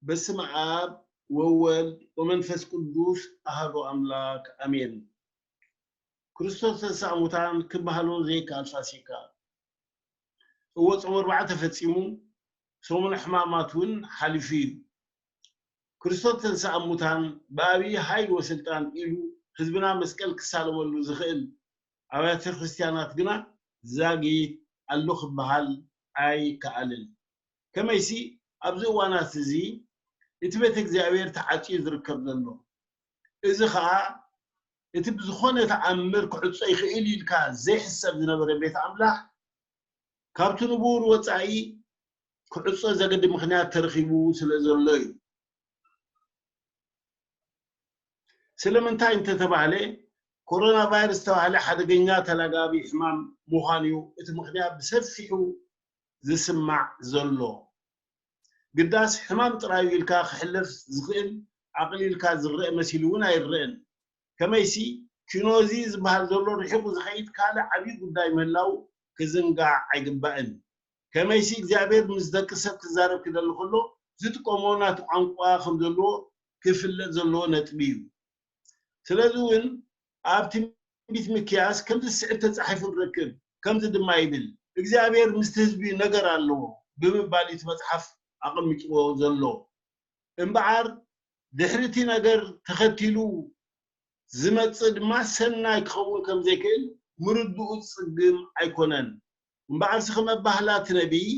በስመ ኣብ ወወልድ ወመንፈስ ቅዱስ ኣሐዱ ኣምላክ ኣሜን። ክርስቶስ ተንሥአ እሙታን ክበሃሎ ዘይከኣል ፋሲካ። እወ ጾም ኣርብዓ ተፈጺሙ፣ ሰሙነ ሕማማት እውን ሓሊፉ እዩ። ክርስቶስ ተንሥአ እሙታን ብኣብይ ኃይል ወስልጣን ኢሉ ህዝብና መስቀል ክሳለመሉ ዝኽእል ኣብያተ ክርስቲያናት ግና ዛጊት ኣሎ ክበሃል ኣይከኣልን። ከመይሲ ኣብዚ እዋናት እዚ እቲ ቤተ እግዚኣብሔር ተዓጽዩ ዝርከብ ዘሎ። እዚ ኸኣ እቲ ብዝኾነ ተኣምር ክዕጾ ይኽእል ኢልካ ዘይሕሰብ ዝነበረ ቤት ኣምላኽ ካብቲ ንቡር ወጻኢ ክዕጾ ዘገድድ ምኽንያት ተረኺቡ ስለ ዘሎ እዩ። ስለምንታይ እንተተባህለ፣ ኮሮና ቫይረስ ዝተባህለ ሓደገኛ ተላጋቢ ሕማም ምዃኑ እዩ እቲ ምኽንያት ብሰፊሑ ዝስማዕ ዘሎ። ግዳስ ሕማም ጥራይ ኢልካ ክሕለፍ ዝኽእል ዓቕሊ ኢልካ ዝረአ መሲሉ እውን ኣይረአን። ከመይሲ ኪኖዚ ዝበሃል ዘሎ ርሒቑ ዝኸይድ ካልእ ዓብዪ ጉዳይ ምህላው ክዝንጋዕ ኣይግባእን። ከመይሲ እግዚኣብሔር ምስ ደቂ ሰብ ክዛረብ ክደሊ ከሎ ዝጥቀሞ ናቱ ቋንቋ ከም ዘለዎ ክፍለጥ ዘለዎ ነጥቢ እዩ። ስለዚ እውን ኣብ ትንቢት ሚክያስ ከምዚ ዝስዕብ ተጻሒፉ ንረክብ። ከምዚ ድማ ይብል፣ እግዚኣብሔር ምስቲ ህዝቢ ነገር ኣለዎ ብምባል እዩ እቲ መጽሓፍ ኣቐሚጥዎ ዘሎ። እምበኣር ድሕሪ እቲ ነገር ተኸቲሉ ዝመጽእ ድማ ሰናይ ክኸውን ከም ዘይክእል ምርድኡ ዝጽግም ኣይኮነን። እምበኣርሲ ከም ኣባህላ እቲ ነቢይ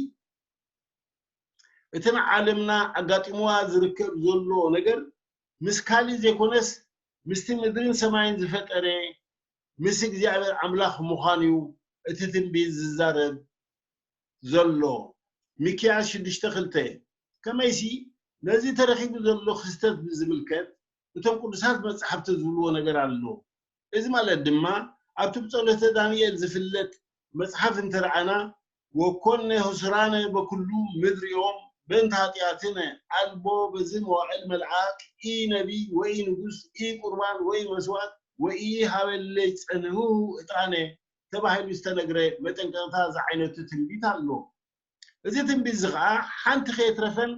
እቲ ንዓለምና ኣጋጢምዋ ዝርከብ ዘሎ ነገር ምስ ካልእ ዘይኮነስ ምስቲ ምድርን ሰማይን ዝፈጠረ ምስ እግዚኣብሔር ኣምላኽ ምዃኑ እዩ እቲ ትንቢት ዝዛረብ ዘሎ። ሚክያስ ሽዱሽተ ክልተ። ከመይሲ ነዚ ተረኺቡ ዘሎ ክስተት ብዝምልከት እቶም ቅዱሳት መጻሕፍቲ ዝብልዎ ነገር ኣሎ። እዚ ማለት ድማ ኣብቲ ብጸሎተ ዳንኤል ዝፍለጥ መጽሓፍ እንተረኣና ወኮነ ህሱራነ በኩሉ ምድር ዮም በእንተ ኃጢአትነ አልቦ በዚ መዋዕል መልአክ ኢ ነቢይ ወይ ንጉስ ኢ ቁርባን ወይ መስዋዕት ወይ ኢ ሃበለይ ጸንሁ ዕጣነ ተባሂሉ ዝተነግረ መጠንቀቕታ ዝዓይነቱ ትንቢት ኣሎ። እዚ ትንቢት እዚ ኸዓ ሓንቲ ከየትረፈን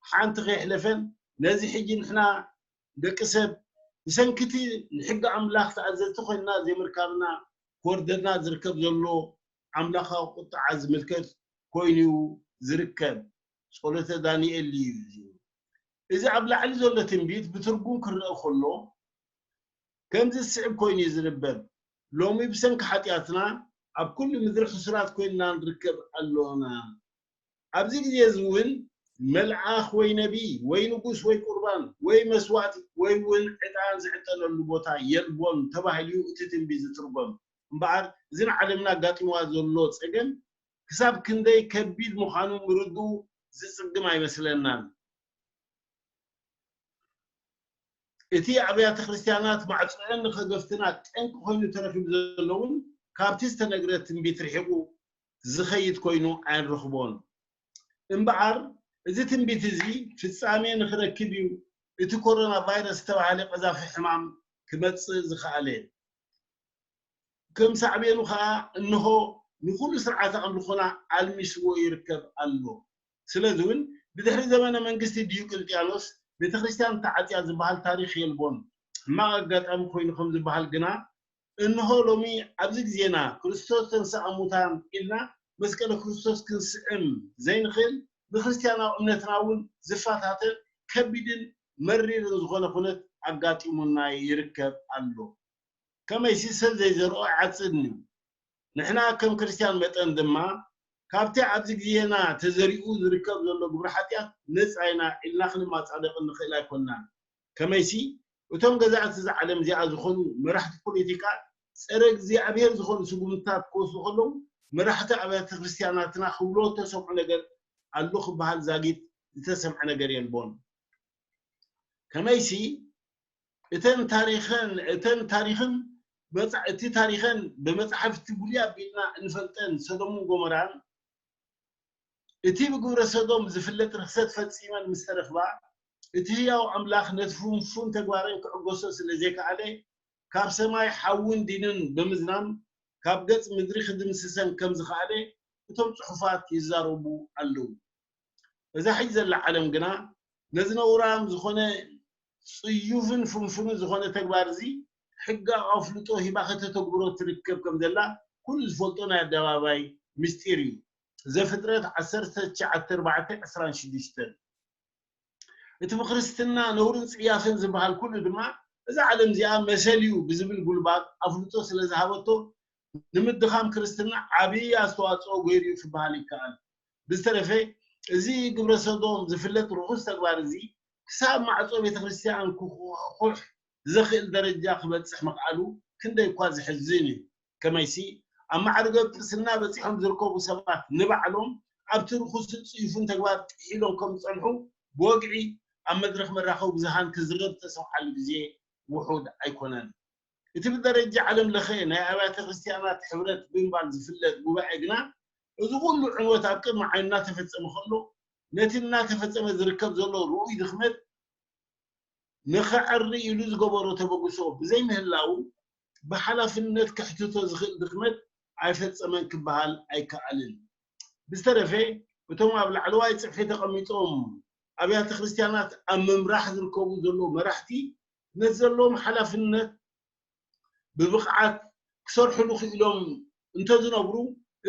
ሓንቲ ከየሕለፈን ነዚ ሕጂ ንሕና ደቂ ሰብ ብሰንክቲ ንሕጊ ኣምላኽ ተኣዘዝቲ ኮይንና ዘይምርካብና ክወርደና ዝርከብ ዘሎ ኣምላኻዊ ቁጥዓ ዝምልከት ኮይኑ ዝርከብ ጸሎተ ዳንኤል እዩ። እዚ ኣብ ላዕሊ ዘሎ ትንቢት ብትርጉም ክረአ ከሎ ከምዚ ዝስዕብ ኮይኑ እዩ ዝንበብ። ሎሚ ብሰንኪ ሓጢኣትና ኣብ ኩሉ ምድሪ ሕሱራት ኮይንና ንርከብ ኣሎና። ኣብዚ ግዜ እዚ እውን መልኣኽ ወይ ነቢይ ወይ ንጉስ ወይ ቁርባን ወይ መስዋእቲ ወይ እውን ዕጣን ዝዕጠነሉ ቦታ የልቦን ተባሂሉ እዩ እቲ ትንቢት ዝትርጎም። እምበኣር እዚ ንዓለምና ኣጋጢምዋ ዘሎ ጸገም ክሳብ ክንደይ ከቢድ ምዃኑ ምርድኡ ዝጽግም ኣይመስለናን። እቲ ኣብያተ ክርስቲያናት ማዕጾአን ንኸገፍትና ጠንቂ ኮይኑ ተረኺቡ ዘሎ እውን ካብቲ ዝተነግረ ትንቢት ርሒቑ ዝኸይድ ኮይኑ ኣይንረኽቦን። እምበኣር እዚ ትንቢት እዚ ፍጻሜ ንኽረክብ እዩ እቲ ኮሮና ቫይረስ ዝተባህለ ቀዛፊ ሕማም ክመጽእ ዝኸኣለ። ከም ሳዕቤኑ ኸኣ እንሆ ንኹሉ ስርዓተ ኣምልኾና ኣልሚስዎ ይርከብ ኣሎ። ስለዚ እውን ብድሕሪ ዘመነ መንግስቲ ዲዮቅልጥያኖስ ቤተ ክርስቲያን ተዓጽያ ዝበሃል ታሪኽ የልቦን። ሕማቕ ኣጋጣሚ ኮይኑ ከም ዝበሃል ግና እንሆ ሎሚ ኣብዚ ግዜና ክርስቶስ ተንሥአ እሙታን ኢልና መስቀለ ክርስቶስ ክንስዕም ዘይንኽእል ንክርስትያናዊ እምነትና እውን ዝፈታተን ከቢድን መሪርን ዝኾነ ኩነት ኣጋጢሙና ይርከብ ኣሎ። ከመይሲ ሰብ ዘይዘርኦ ኣይዓጽድን እዩ። ንሕና ከም ክርስትያን መጠን ድማ ካብቲ ኣብዚ ግዜና ተዘሪኡ ዝርከብ ዘሎ ግብሪ ሓጢኣት ነጻ ኢና ኢልና ክንማጻደቕ ንኽእል ኣይኮንናን። ከመይሲ እቶም ገዛእቲ እዛ ዓለም እዚኣ ዝኾኑ መራሕቲ ፖለቲካ ጸረ እግዚኣብሔር ዝኾኑ ስጉምትታት ክወስዱ ከለዉ መራሕቲ ኣብያተ ክርስትያናትና ክብሎ እተሰምዑ ነገር ኣሎ ክበሃል ዛጊት ዝተሰምዐ ነገር የልቦን። ከመይሲ እተን ታሪኸን እተን ታሪኽን መጽ- እቲ ታሪኸን ብመጽሓፍቲ ብሉይ ኣቢልና እንፈልጠን ሰዶምን ጎመራን እቲ ብግብረ ሰዶም ዝፍለጥ ርኽሰት ፈጺመን ምስ ተረኽባ እቲ ህያው ኣምላኽ ነቲ ፍንፉን ተግባረን ክዕገሶ ስለ ዘይከኣለ ካብ ሰማይ ሓውን ዲንን ብምዝናም ካብ ገጽ ምድሪ ክድምስሰን ከም ዝኸኣለ እቶም ጽሑፋት ይዛረቡ ኣለዉ። እዛ ሕጂ ዘላ ዓለም ግና ነዚ ነውራም ዝኾነ ጽዩፍን ፍንፉንን ዝኾነ ተግባር እዚ ሕጋዊ ኣፍልጦ ሂባ ከተተግብሮ ትርከብ ከም ዘላ ኩሉ ዝፈልጦ ናይ ኣደባባይ ምስጢር እዩ። ዘፍጥረት ዓሰርተ ትሽዓተ ኣርባዕተ ዕስራን ሽዱሽተን። እቲ ብክርስትና ነውርን ጽያፍን ዝበሃል ኩሉ ድማ እዛ ዓለም እዚኣ መሰል እዩ ብዝብል ጉልባብ ኣፍልጦ ስለ ዝሃበቶ ንምድኻም ክርስትና ዓብዪ ኣስተዋፅኦ ገይሩ እዩ ክበሃል ይከኣል። ብዝተረፈ እዚ ግብረ ሰዶም ዝፍለጥ ርኹስ ተግባር እዚ ክሳብ ማዕፆ ቤተ ክርስቲያን ክኹሕኩሕ ዘኽእል ደረጃ ክበፅሕ ምኽኣሉ ክንደይ እኳ ዘሕዝን እዩ። ከመይሲ ኣብ ማዕርገ ጵጵስና በፂሖም ዝርከቡ ሰባት ንባዕሎም ኣብቲ ርኹስን ፅዩፍን ተግባር ጥሒሎም ከም ዝፀንሑ ብወግዒ ኣብ መድረኽ መራኸቢ ብዙሃን ክዝረብ ዝተሰምዓሉ ግዜ ውሑድ ኣይኮነን። እቲ ብደረጃ ዓለም ለኸ ናይ ኣብያተ ክርስቲያናት ሕብረት ብምባል ዝፍለጥ ጉባኤ ግና እዚ ኩሉ ዕንወት ኣብ ቅድሚ ዓይኑ እናተፈጸመ ከሎ ነቲ እናተፈጸመ ዝርከብ ዘሎ ርኡይ ድኽመት ንኸዐሪ ኢሉ ዝገበሮ ተበግሶ ብዘይምህላው ብሓላፍነት ከሕትቶ ዝኽእል ድኽመት ኣይፈጸመን ክበሃል ኣይከኣልን። ብዝተረፈ እቶም ኣብ ላዕለዋይ ጽፍሒ ተቐሚጦም ኣብያተ ክርስቲያናት ኣብ ምምራሕ ዝርከቡ ዘለዉ መራሕቲ ነቲ ዘለዎም ሓላፍነት ብብቕዓት ክሰርሕሉ ክኢሎም እንተዝነብሩ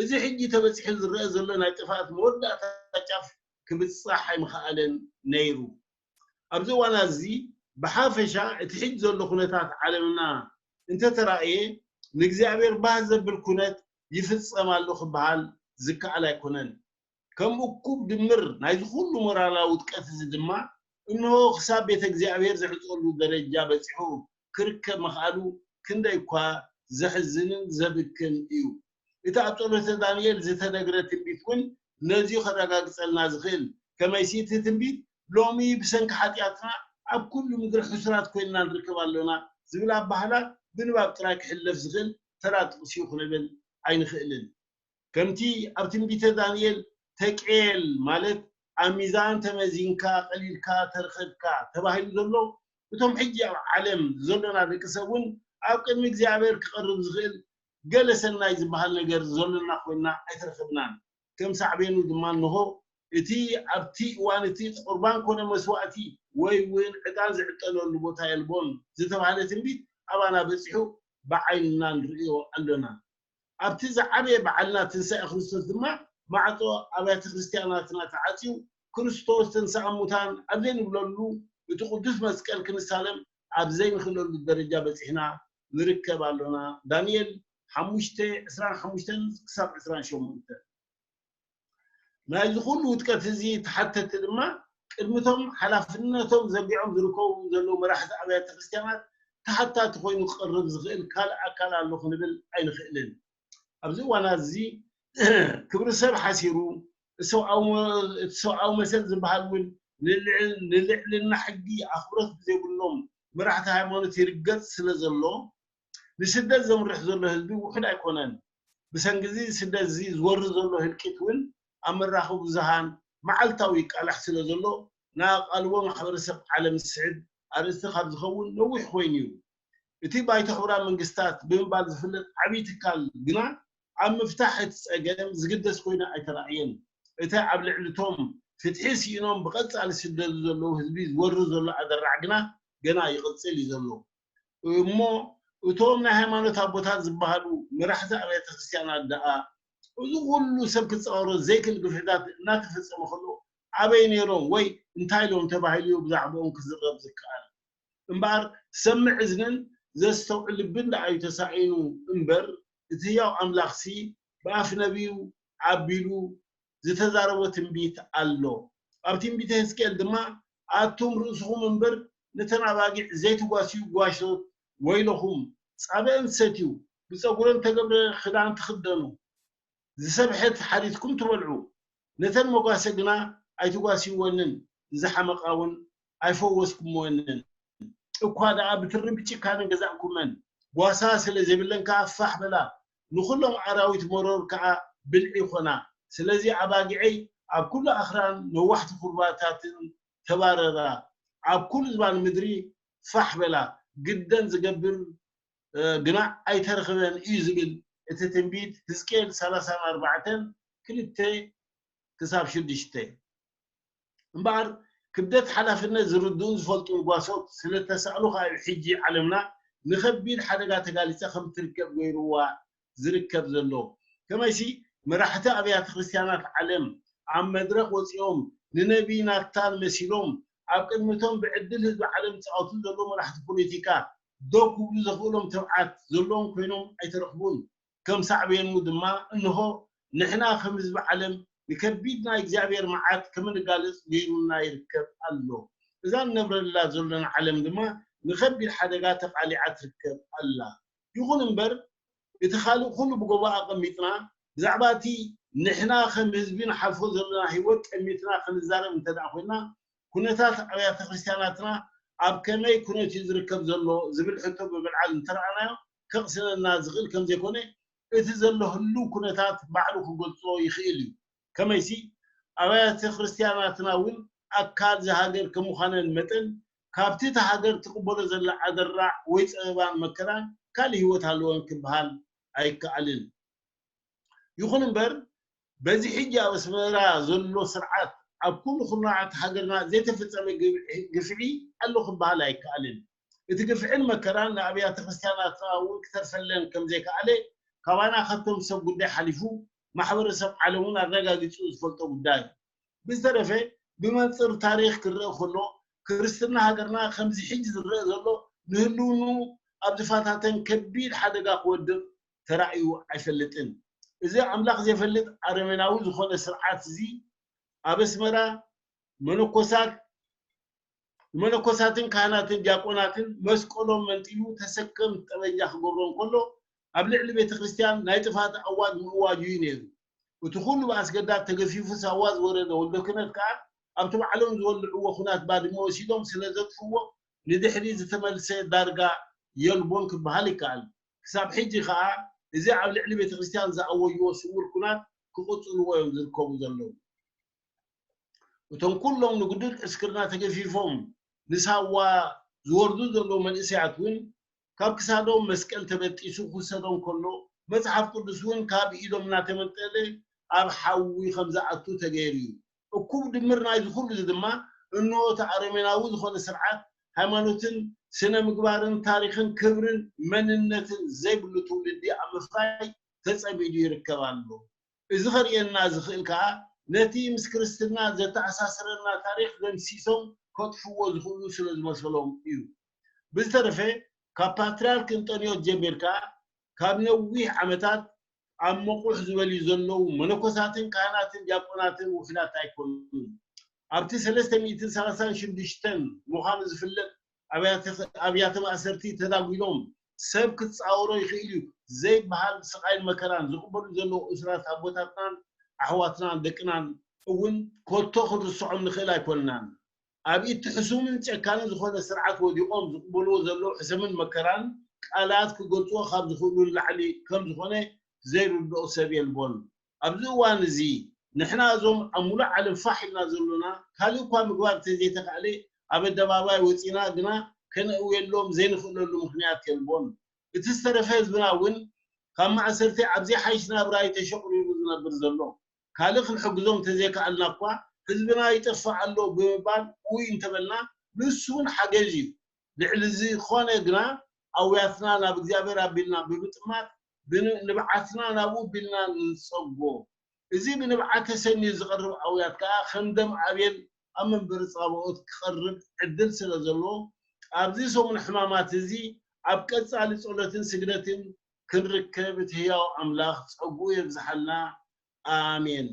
እዚ ሕጂ ተበጺሑ ዝረአ ዘሎ ናይ ጥፍኣት መወዳእታ ጫፍ ክብጻሕ ኣይምኸኣለን ነይሩ። ኣብዚ እዋን እዚ ብሓፈሻ እቲ ሕጂ ዘሎ ኩነታት ዓለምና እንተተራእየ ንእግዚኣብሔር ባህ ዘብል ኩነት ይፍጸም ኣሎ ክበሃል ዝከኣል ኣይኮነን። ከም እኩብ ድምር ናይዚ ኩሉ ሞራላዊ ውድቀት እዚ ድማ እንሆ ክሳብ ቤተ እግዚኣብሔር ዝዕጸሉ ደረጃ በጺሑ ክርከብ ምኽኣሉ ክንደይ እኳ ዘሕዝንን ዘብክን እዩ። እቲ ኣብ ጸሎተ ዳንኤል ዝተነግረ ትንቢት እውን ነዚ ከረጋግጸልና ዝኽእል ከመይሲ እቲ ትንቢት ሎሚ ብሰንኪ ሓጢኣትና ኣብ ኩሉ ምድሪ ሕሱራት ኮይንና ንርከብ ኣሎና ዝብል ኣባህላ ብንባብ ጥራይ ክሕለፍ ዝኽእል ተራ ጥቕሲ እዩ ክንብል ኣይንኽእልን። ከምቲ ኣብ ትንቢተ ዳንኤል ተቄል ማለት ኣብ ሚዛን ተመዚንካ ቀሊልካ ተረኸብካ ተባሂሉ ዘሎ እቶም ሕጂ ኣብ ዓለም ዘሎና ደቂ ሰብ እውን ኣብ ቅድሚ እግዚኣብሔር ክቐርብ ዝኽእል ገለ ሰናይ ዝበሃል ነገር ዘሎና ኮይንና ኣይተረኸብናን። ከም ሳዕቤኑ ድማ እንሆ እቲ ኣብቲ እዋን እቲ ቁርባን ኮነ መስዋእቲ ወይ እውን ዕጣን ዝዕጠነሉ ቦታ የልቦን ዝተባህለ ትንቢት ኣባና በጺሑ ብዓይንና ንርእዮ ኣሎና። ኣብቲ ዝዓበየ በዓልና ትንሳኤ ክርስቶስ ድማ ማዕጾ ኣብያተ ክርስቲያናትና ተዓጽዩ ክርስቶስ ተንሥኣ እሙታን ኣብ ዘይንብለሉ እቲ ቅዱስ መስቀል ክንሳለም ኣብ ዘይንኽእለሉ ደረጃ በጺሕና ንርከብ ኣሎና። ዳንኤል ሓሙሽተ ዕስራን ሓሙሽተን ክሳብ ዕስራን ሸሞንተን። ናይዚ ኩሉ ውድቀት እዚ ተሓተቲ ድማ ቅድሚቶም ሓላፍነቶም ዘጊዖም ዝርከቡ ዘለዉ መራሕቲ ኣብያተ ክርስቲያናት ተሓታቲ ኮይኑ ክቐርብ ዝኽእል ካልእ ኣካል ኣሎ ክንብል ኣይንኽእልን። ኣብዚ እዋን እዚ ክብሪ ሰብ ሓሲሩ እቲ ሰብኣዊ መሰል ዝበሃል እውን ንልዕልና ሕጊ ኣኽብሮት ብዘይብሎም መራሕቲ ሃይማኖት ይርገጽ ስለ ዘሎ ንስደት ዘምርሕ ዘሎ ህዝቢ ውሑድ ኣይኮነን። ብሰንኪ እዚ ስደት እዚ ዝወርድ ዘሎ ህልቂት እውን ኣብ መራኸቢ ብዙሃን መዓልታዊ ይቃላሕ ስለ ዘሎ ንኣቓልቦ ማሕበረሰብ ዓለም ዝስዕብ ኣርእስቲ ካብ ዝኸውን ነዊሕ ኮይኑ እዩ። እቲ ባይቶ ሕቡራት መንግስታት ብምባል ዝፍለጥ ዓብዪ ትካል ግና ኣብ ምፍታሕ እቲ ጸገም ዝግደስ ኮይኑ ኣይተራእየን። እቲ ኣብ ልዕሊ እቶም ፍትሒ ስኢኖም ብቐጻሊ ዝስደዱ ዘለዉ ህዝቢ ዝወርድ ዘሎ ኣደራዕ ግና ገና ይቕጽል እዩ ዘሎ። እሞ እቶም ናይ ሃይማኖት ኣቦታት ዝበሃሉ መራሕቲ ኣብያተ ክርስቲያናት ደኣ እዚ ኩሉ ሰብ ክጻወሮ ዘይክእል ግፍዕታት እናተፈጸመ ከሎ ኣበይ ነይሮም ወይ እንታይ ኢሎም ተባሂሉ እዩ ብዛዕባኦም ክዝረብ ዝከኣል። እምበኣር ዝሰምዕ እዝንን ዘስተውዕል ልብን ደኣ እዩ ተሳኢኑ እምበር እቲ ህያው ኣምላኽሲ ብኣፍ ነቢዩ ኣቢሉ ዝተዛረቦ ትንቢት ኣሎ። ኣብ ትንቢተ ሕዝቅኤል ድማ ኣቱም ርእስኹም እምበር ነተን ኣባጊዕ ዘይትጓስዩ ጓሶት ወይለኹም፣ ጻብአን ትሰትዩ፣ ብጸጉረን ተገብረ ክዳን ትኽደኑ፣ ዝሰብሐት ሓሪትኩም ትበልዑ፣ ነተን መጓሰ ግና ኣይትጓስይወንን፣ ዝሓመቓ እውን ኣይፈወስኩምወንን። እኳ ደኣ ብትሪ ብጭካነ ገዛእኩመን፣ ጓሳ ስለ ዘይብለን ከኣ ፋሕ በላ፣ ንኹሎም ኣራዊት መሮር ከኣ ብልዒ ኾና። ስለዚ ኣባጊዐይ ኣብ ኩሉ ኣኽራን ነዋሕቲ ኩርባታትን ተባረራ፣ ኣብ ኩሉ ዝባን ምድሪ ፋሕ በላ፣ ግደን ዝገብር ግና ኣይተረኽበን እዩ ዝብል እቲ ትንቢት ሕዝቅኤል ሰላሳን ኣርባዕተን ክልተ ክሳብ ሽዱሽተ። እምበኣር ክብደት ሓላፍነት ዝርድኡን ዝፈልጡን ጓሶት ስለተሳእሉ ከኣ እዩ ሕጂ ዓለምና ንኸቢድ ሓደጋ ተጋሊጻ ከም ትርከብ ገይርዋ ዝርከብ ዘሎ። ከመይሲ መራሕቲ ኣብያተ ክርስቲያናት ዓለም ኣብ መድረኽ ወጺኦም ንነቢይ ናታን መሲሎም ኣብ ቅድሚቶም ብዕድል ህዝቢ ዓለም ዝጻወቱ ዘለዉ መራሕቲ ፖለቲካ ደው ክብሉ ዘኽእሎም ትብዓት ዘለዎም ኮይኖም ኣይተረኽቡን። ከም ሳዕቤኑ ድማ እንሆ ንሕና ከም ህዝቢ ዓለም ንከቢድ ናይ እግዚኣብሔር መዓት ከም ንጋለጽ ገይሩና ይርከብ ኣሎ። እዛ ንነብረላ ዘለና ዓለም ድማ ንከቢድ ሓደጋ ተቓሊዓ ትርከብ ኣላ። ይኹን እምበር እቲ ካልእ ኩሉ ብጎቦ ኣቐሚጥና ብዛዕባ እቲ ንሕና ከም ህዝቢ ንሓልፎ ዘለና ህይወት ጠሚትና ክንዛረብ እንተ ደኣ ኮይና ኩነታት ኣብያተ ክርስቲያናትና ኣብ ከመይ ኩነት እዩ ዝርከብ ዘሎ ዝብል ሕቶ ብምልዓል እንተረኣናዮ ከቕስነና ዝኽእል ከም ዘይኮነ እቲ ዘሎ ህልው ኩነታት ባዕሉ ክገልጾ ይኽእል እዩ። ከመይሲ ኣብያተ ክርስቲያናትና እውን ኣካል ዝሃገር ከም ምዃነን መጠን ካብቲ እቲ ሃገር ትቕበሎ ዘላ ኣደራዕ ወይ ጸበባን መከራን ካልእ ህይወት ኣለወን ክበሃል ኣይከኣልን። ይኹን እምበር በዚ ሕጂ ኣብ ኣስመራ ዘሎ ስርዓት ኣብ ኩሉ ኩርናዓት ሃገርና ዘይተፈጸመ ግፍዒ ኣሎ ክበሃል ኣይከኣልን። እቲ ግፍዕን መከራን ንኣብያተ ክርስቲያናትና እውን ክተርፈለን ከም ዘይከኣለ ካባና ካብቶም ሰብ ጉዳይ ሓሊፉ ማሕበረሰብ ዓለም እውን ኣረጋጊጹ ዝፈልጦ ጉዳይ እዩ። ብዝተረፈ ብመንጽር ታሪኽ ክረአ ከሎ ክርስትና ሃገርና ከምዚ ሕጂ ዝረአ ዘሎ ንህልውኑ ኣብ ዝፈታተን ከቢድ ሓደጋ ክወድቕ ተራእዩ ኣይፈልጥን። እዚ ኣምላኽ ዘይፈልጥ ኣረሜናዊ ዝኾነ ስርዓት እዚ ኣብ ኣስመራ መነኮሳት ንመነኮሳትን ካህናትን ዲያቆናትን መስቀሎም መንጢሉ ተሰከም ጠበንጃ ክገብሮም ከሎ ኣብ ልዕሊ ቤተ ክርስቲያን ናይ ጥፋት ኣዋጅ ምእዋጁ እዩ ነይሩ። እቲ ኩሉ ብኣስገዳድ ተገፊፉ ሳዋ ዝወረደ ወልደ ክህነት ከኣ ኣብቲ ባዕሎም ዝበልዕዎ ኩናት ባድመ ወሲዶም ስለ ዘጥፍዎ ንድሕሪ ዝተመልሰ ዳርጋ የልቦን ክበሃል ይከኣል። ክሳብ ሕጂ ከኣ እዚ ኣብ ልዕሊ ቤተ ክርስቲያን ዝኣወጅዎ ስውር ኩናት ክቕጽልዎ እዮም ዝርከቡ ዘለዉ። እቶም ኩሎም ንግዱድ ዕስክርና ተገፊፎም ንሳዋ ዝወርዱ ዘለዉ መንእሰያት እውን ካብ ክሳዶም መስቀል ተበጢሱ ክውሰዶም ከሎ መጽሓፍ ቅዱስ እውን ካብ ኢዶም እናተመንጠለ ኣብ ሓዊ ከም ዝኣቱ ተገይሩ እዩ። እኩብ ድምር ናይዚ ኩሉ እዚ ድማ እንሆ እቲ ኣረሜናዊ ዝኾነ ስርዓት ሃይማኖትን ስነ ምግባርን ታሪኽን ክብርን መንነትን ዘይብሉ ትውልዲ ኣብ ምፍራይ ተጸሚዱ ይርከብ ኣሎ። እዚ ከርእየና ዝኽእል ከኣ ነቲ ምስ ክርስትና ዘተኣሳስረና ታሪኽ ደምሲሶም ከጥፍዎ ዝኽእሉ ስለ ዝመሰሎም እዩ። ብዝተረፈ ካብ ፓትርያርክ እንጠንዮስ ጀሚርካ ካብ ነዊሕ ዓመታት ኣብ መቑሕ ዝበልዩ ዘለዉ መነኮሳትን ካህናትን ዲያቆናትን ውሑዳት ኣይኮኑን። ኣብቲ ሰለስተ ሚእትን ሰላሳን ሽዱሽተን ምዃኑ ዝፍለጥ ኣብያተ ኣብያተ ማእሰርቲ ተዳጒሎም ሰብ ክጻወሮ ይኽእል እዩ ዘይበሃል ስቓይን መከራን ዝቕበሉ ዘለዉ እሱራት ኣቦታትናን ኣሕዋትናን ደቅናን እውን ኮቶ ክንርስዖም ንኽእል ኣይኮንናን። ኣብ ኢድ እቲ ሕሱምን ጨካንን ዝኾነ ስርዓት ወዲቖም ዝቕበልዎ ዘለዉ ሕሰምን መከራን ቃላት ክገልጽዎ ካብ ዝኽእሉ ንላዕሊ ከም ዝኾነ ዘይርድኦ ሰብ የልቦን። ኣብዚ እዋን እዚ ንሕና እዞም ኣብ ሙሉእ ዓለም ፋሕ ኢልና ዘሎና ካልእ እኳ ምግባር እንተዘይተኻእለ ኣብ ኣደባባይ ወጺና ግና ከነእውየሎም ዘይንኽእለሉ ምኽንያት የልቦን። እቲ ዝተረፈ ህዝብና እውን ካብ ማእሰርቲ ኣብ ዘይሓይሽ ናብራ እዩ ተሸቑሪሩ ዝነብር ዘሎ። ካልእ ክንሕግዞም እንተዘይከኣልና እኳ ህዝብና ይጠፍእ ኣሎ ብምባል ውይ እንተበልና ንሱ እውን ሓገዝ እዩ። ልዕሊ ዝኾነ ግና ኣውያትና ናብ እግዚኣብሔር ኣቢልና ብምጥማት ብንብዓትና ናብኡ ቢልና ንጸጎ። እዚ ብንብዓት ተሰንዩ ዝቐርብ ኣውያት ከኣ ከም ደም ኣቤል ኣብ መንበሪ ጻባኦት ክቐርብ ዕድል ስለ ዘለዎ ኣብዚ ሰሙን ሕማማት እዚ ኣብ ቀጻሊ ጸሎትን ስግደትን ክንርከብ እቲ ህያው ኣምላኽ ጸግኡ የብዝሓልና። ኣሜን።